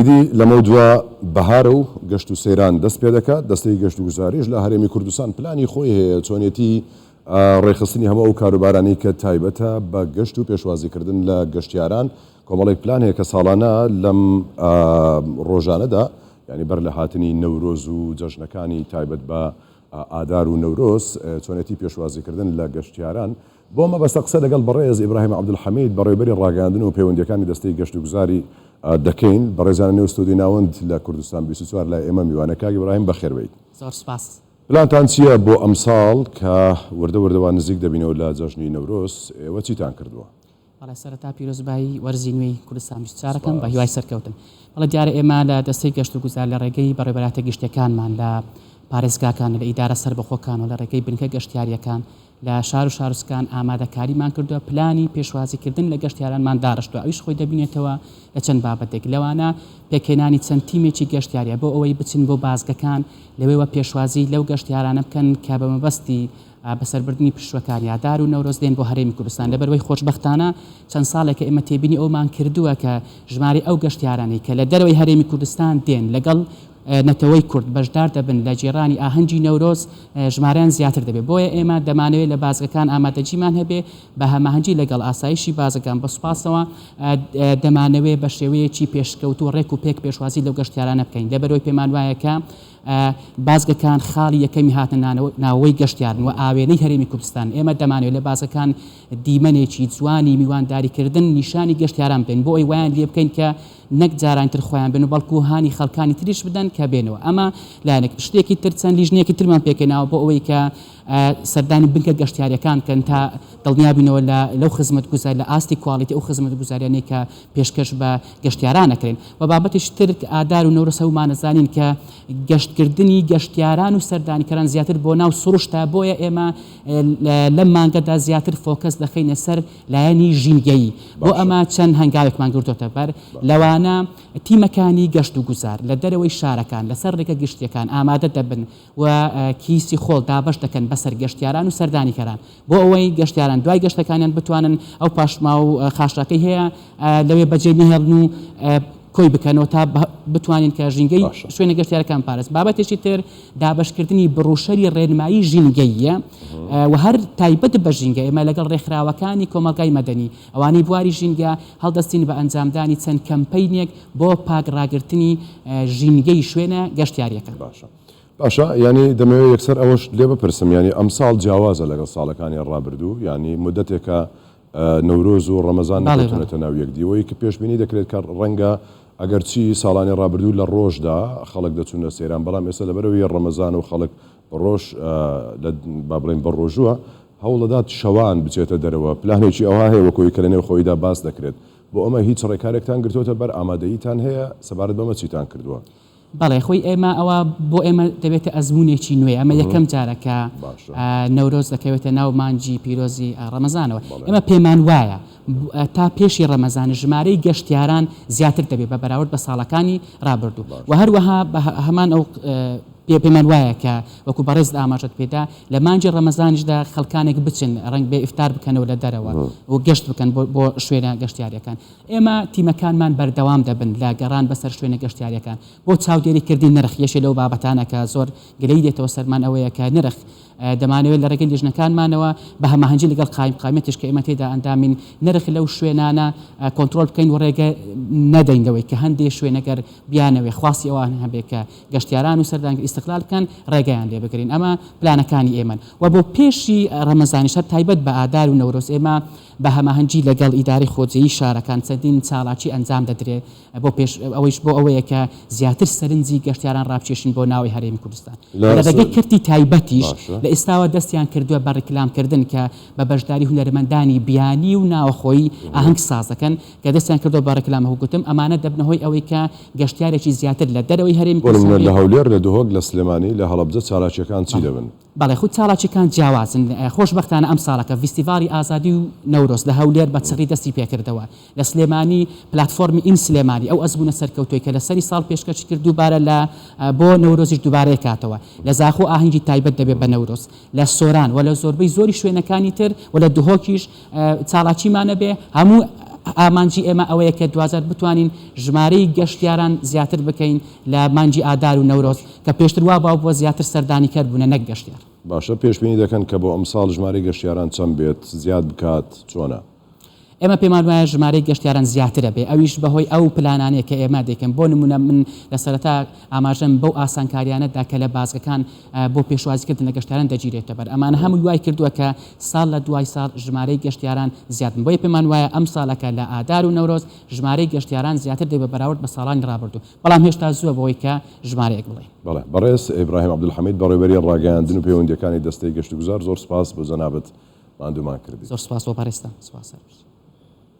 ئیدی لەمەودوا بەهارە و گەشت و سەیران دەست پێدەکات، دەستەی گەشتوگوزاریش لە هەرێمی کوردستان پلانی خۆی هەیە چۆنیەتی ڕێکخستنی هەموو ئەو کاروبارانەی کە تایبەتە بە گەشت و پێشوازیکردن لە گەشتیاران، کۆمەڵێک پلان هەیە کە ساڵانە لەم ڕۆژانەدا یانی بەر لە هاتنی نەورۆز و جەژنەکانی تایبەت بە ئادار و نەورۆز چۆنیەتی پێشوازیکردن لە گەشتیاران بۆ مەبەستە قسە لەگەڵ بەڕێز ئیبراهیم عەبدولحەمید بەڕێوەبەری ڕاگەیاندن و پەیوەندییەکانی دەستەی گەشتوگوزاری دەکەین. بەڕێزیان لە نێو ستۆدیۆی ناوەند لە کوردستان 24 لای ئێمە میوانە. کاک ئیبراهیم بەخێربێیت. زۆر سوپاس. پلانتان چییە بۆ ئەمساڵ کە وردە وردە وا نزیک دەبینەوە لە جەژنی نەورۆز، ئێوە چیتان کردووە؟ بەڵێ سەرەتا پیرۆزبایی وەرزی نوێی کوردستان 24 ئەکەم بە هیوای سەرکەوتن. بەڵێ دیارە ئێمە لە دەستەی گەشتوگوزار لە ڕێگەی بەڕێوەبەرایەتە گشتیەکانمان لە پارێزگاکان لە ئیدارە سەربەخۆکان و لە ڕێگەی بنکە گەشتیاریەکان لە شار و شارۆچکان ئامادەکاریمان کردووە، پلانی پێشوازیکردن لە گەشتیارانمان داڕشتووە، ئەویش خۆی دەبینێتەوە لە چەند بابەتێک، لەوانە پێکهێنانی چەند تیمێکی گەشتیارییە بۆ ئەوەی بچن بۆ بازگەکان لەوێوە پێشوازی لەو گەشتیارانە بکەن کە بە مەبەستی بەسەربردنی پشووەکان ئادار و نەورۆز دێن بۆ هەرێمی کوردستان، لەبەرئەوەی خۆشبەختانە چەند ساڵێکە ئێمە تێبینی ئەوەمان کردووە کە ژمارەی ئەو گەشتیارانەی کە لە دەرەوەی هەرێمی کوردستان دێن لەگەڵ نەتەوەی کورد بەشدار دەبن لە گێڕانی ئاهەنگی نەورۆز ژمارەیان زیاتر دەبێت، بۆیە ئێمە دەمانەوێت لە بازگەکان ئامادەگیمان هەبێ بە هەماهەنگی لەگەڵ ئاسایشی بازگەکان بە سوپاسەوە دەمانەوێت بە شێوەیەکی پێشکەوتوو ڕێک و پێک پێشوازی لەو گەشتیارانە بکەین لەبەرئەوەی پێمان وایە کە بازگەکان خاڵی یەکەمی هاتنە ناوەوەی گەشتیارن و ئاوێنەی هەرێمی کوردستان ئێمە دەمانەوێت لە بازگەکان دیمەنێکی جوانی میوانداریکردن نیشانی گەشتیاران بدەین بۆ ئەوەی وایان لێ بکەین کە نەک جارانی تر خۆیان بێن و بەڵکو هانی خەڵکانی تریش بدەن کە بێنەوە ئەمە لایەنێک شتێکی تر چەند لیژنەیەکی ترمان پێکهێناوە بۆ ئەوەی کە سەردانی بنکە گەشتیاریەکان بکەن تا دڵنیابینەوە لە لەو خزمەتگوزاری لە ئاستی کواڵیتی ئەو خزمەتگوزاریانەی کە پێشکەش بە گەشتیاران ئەکرێن و بابەتێکی تر ئادار و نەورۆز هەموومان ئەزانین کە گەشتکردنی گەشتیاران و سەردانیکەران زیاتر بۆ ناو سروشتە بۆیە ئێمە لەم مانگەدا زیاتر فۆکەس دەخەینە سەر لایەنی ژینگەیی، بۆ ئەمە چەند هەنگاوێکمان گرتۆتە بەر، لەوانە تیمەکانی گەشتوگوزار لە دەرەوەی شارەکان لەسەر ڕێگە گشتییەکان ئامادە دەبن و کیسی خۆڵ دابەش دەکەن بەسەر گەشتیاران و سەردانیکەران بۆ ئەوەی گەشتیاران دوای گەشتەکانیان بتوانن ئەو پاشماوە و خاشاکەی هەیە لەوێ بەجێ نەهێڵن و کۆی بکەنەوە تا بتوانین کە ژینگەی شوێنە گەشتیارەکان پارێز. بابەتێکی تر دابەشکردنی بڕوشەری ڕێنمایی ژینگەییە و هەر تایبەت بە ژینگە ئێمە لەگەڵ ڕێکخراوەکانی کۆمەڵگای مەدەنی ئەوانەی بواری ژینگە هەڵدەستین بە ئەنجامدانی چەند کەمپەینێک بۆ پاک ڕاگرتنی ژینگەی شوێنە گەشتیاریەکان. باشە باشە یانی دەمەوێت یەکسەر ئەوەشت لێ بپرسم یانی ئەمساڵ جیاوازە لەگەڵ ساڵەکانی ڕابردوو یانی مودەتێکە نەورۆز و ڕەمەزان نەکەوتوونەتە ناو یەکدی وەی کە پێشبینی دەکرێت کە ڕەنگە ئەگەرچی ساڵانی ڕابردوو لە ڕۆژدا خەڵک دەچوونە سەیران بەڵام ئێستا لەبەرئەوەی ڕەمەزانە و خەڵک بە ڕۆژ لە با بڵێین بە ڕۆژووە هەوڵدەدات شەوان بچێتە دەرەوە پلانێکی ئەوها هەیە وەکو ئەوەی کە لەنێو خۆیدا باس دەکرێت بۆ ئەمە هیچ ڕێکارێکتان گرتۆتە بەر ئامادەییتان هەیە سەبارەت بەمە چیتان کردووە؟ بەڵێ خۆی ئێمە ئەوە بۆ ئێمە دەبێتە ئەزموونێکی نوێ ئەمە یەکەم جارە کە نەورۆز دەکەوێتە ناو مانگی پیرۆزی ڕەمەزانەوە ئێمە پێمان وایە تا پێشی ڕەمەزان ژمارەی گەشتیاران زیاتر دەبێت بە بەراورد بە ساڵەکانی ڕابردوو و هەروەها بە هەمان ئەو پێمان وایە کە وەکو بەڕێزت ئاماژەت پێدا لە مانگی ڕەمەزانیشدا خەڵکانێک بچن ڕەنگ بێ ئیفتار بکەنەوە لە دەرەوە و گەشت بکەن بۆ شوێنە گەشتیاریەکان ئێمە تیمەکانمان بەردەوام دەبن لە گەڕان بەسەر شوێنە گەشتیارییەکان بۆ چاودێریکردنی نرخ، یەکێ لەو بابەتانە کە زۆر گلەیی دێتەوە سەرمان ئەوەیە کە نرخ دەمانەوێت لە ڕێگەی لیژنەکانمانەوە بە هەماهەنگی لەگەڵ قایمقامیەتیش کە ئێمە تێیدا ئەندامین نرخ لەو شوێنانە کۆنترۆڵ بکەین و ڕێگە نەدەین لەوەی کە هەندێ شوێن ئەگەر بیانەوێ خواستی ئەوان هەبێ کە گەشتیاران و سەردانگر ئیستغلال بکەن ڕێگەیان لێ بگرین ئەمە پلانەکانی ئێمەن و بۆ پێشی ڕەمەزانیش هەر تایبەت بە ئادار و نەورۆز ئێمە بە هەماهەنگی لەگەڵ ئیدارەی خۆجێیی شارەکان چەندین چالاکی ئەنجام دەدرێت بۆ پێش ئەوەیش بۆ ئەوەیە کە زیاتر سەرنجی گەشتیاران ڕابکێشین بۆ ناوەی هەرێمی کوردستان لە ڕێگەی کەرتی تایبەتیش لە ئێستاوە دەستیان کردووە بە ڕیکلامکردن کە بە بەشداری هونەرمەندانی بیانی و ناوەخۆیی ئاهەنگ ساز دەکەن کە دەستیان کردووە بە ڕیکلام وەکو گوتم ئەمانە دەبنە هۆی ئەوەی کە گەشتیارێکی زیاتر لە دەرەوەی هەرێمی بۆ نموونە لە هەولێر، لە دهۆک، لە سلێمانی، لە هەڵەبجە چالاکییەکان چی دەبن؟ بەڵێ خود چالاکیەکان جیاوازن، خۆشبەختانە ئەمساڵەکە ڤیستیڤاڵی ئازادی و نەورۆز لە هەولێر بە چڕی دەستی پێکردەوە، لە سلێمانی پلاتفۆرمی ئین سلێمانی ئەو ئەزموونە سەرکەوتووەی کە لە سەری ساڵ پێشکەشی کرد دووبارە لە بۆ نەورۆزیش دووبارەی کاتەوە، لە زاخۆ ئاهەنگی تایبەت دەبێت بە نەورۆز، لە سۆران و لە زۆربەی زۆری شوێنەکانی تر و لە دهۆکیش چالاکیمان ئەبێ، هەموو. ئامانجی ئێمە ئەوەیە کە دواجار بتوانین ژمارەی گەشتیاران زیاتر بکەین لە مانگی ئادار و نەورۆز کە پێشتر وا باو بووە زیاتر سەردانیکەر بوونە نەک گەشتیار. باشە پێشبینی دەکەن کە بۆ ئەمساڵ ژمارەی گەشتیاران چەند بێت، زیاد بکات، چۆنە؟ ئێمە پێمان وایە ژمارەی گەشتیاران زیاترە بێ ئەویش بەهۆی ئەو پلانانەیە کە ئێمە دەیکەن بۆ نمونە من لە سەرەتا ئاماژەم بەو ئاسانکاریانە دا کە لە بازگەکان بۆ پێشوازیکردن لە گەشتیاران دەگیرێتە بەر ئەمانە هەمووی وای کردووە کە ساڵ لە دوای ساڵ ژمارەی گەشتیاران زیاد بن بۆیە پێمان وایە ئەم ساڵەکە لە ئادار و نەورۆز ژمارەی گەشتیاران زیاتر دەبێت بە بەراورد بە ساڵانی ڕابردوو بەڵام هێشتا زووە بۆی کە ژمارەیەک بڵێین. بەڵێ بەڕێز ئیبراهیم عەبدولحەمید بەڕێوبەری ڕاگەیاندن و پەیوەندییەکانی دەستەی گەشتوگوزار زۆر سوپاس بۆ جەنابت ماندوومان کردی. زۆر سوپاس بۆ بەڕێزتان. سوپاس هەر بژی.